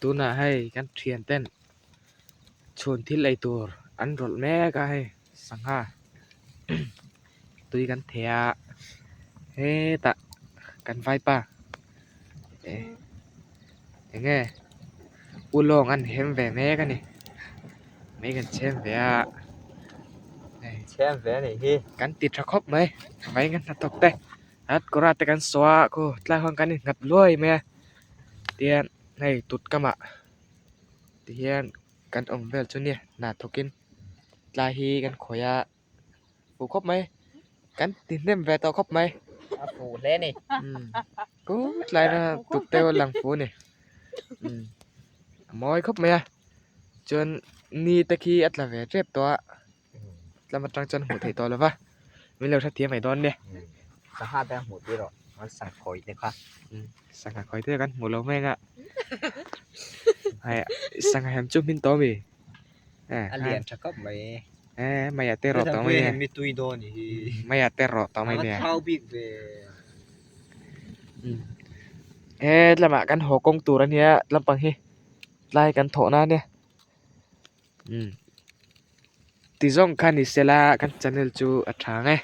Tunah hei kan thian ten chhun thil ei tur an rawlh mek a hei sangha tui kan theh a hetah kan vaipa eh eng nge ulawng an hem ve mek a ni mei kan chhem ve a hei Chhem ve a nih hi. Kan ti tha khawp mai vai kan hnathawk te at kawrah te kan saw a khu tlai huan kan innghat luai mai a tian hei tut kamah tihian kan awm vel chu nia hna thawkin tlai hi kan khawih a fuh khawp mai kan ti hnem ve tawh khawp mai a fuh hle a ni umm kut lai na tut te pawh a lang fu a ni umm a mawi khawp mai a chuan ni te khi a tla ve tep tawh a tlem atang chuan hmuh theih tawh lo va min lo hrethiam mai dawn nia sangha te a hmuh tir rawh an sangha khawi te kha sangha khawi te kan hmu lo mai anga hei sangha hem chu hmin tawh ami a lian tha khawp mai e mai ah te rawh tawh mai nia mi tui dawn ni hi mai ah te rawh tawh mai nia a thau bik ve he lamah kan haw kawng tur ania lampang hi tlai kan thawh na ania. Umm ti zawng kha ni sela kan channel chu a tha ang e.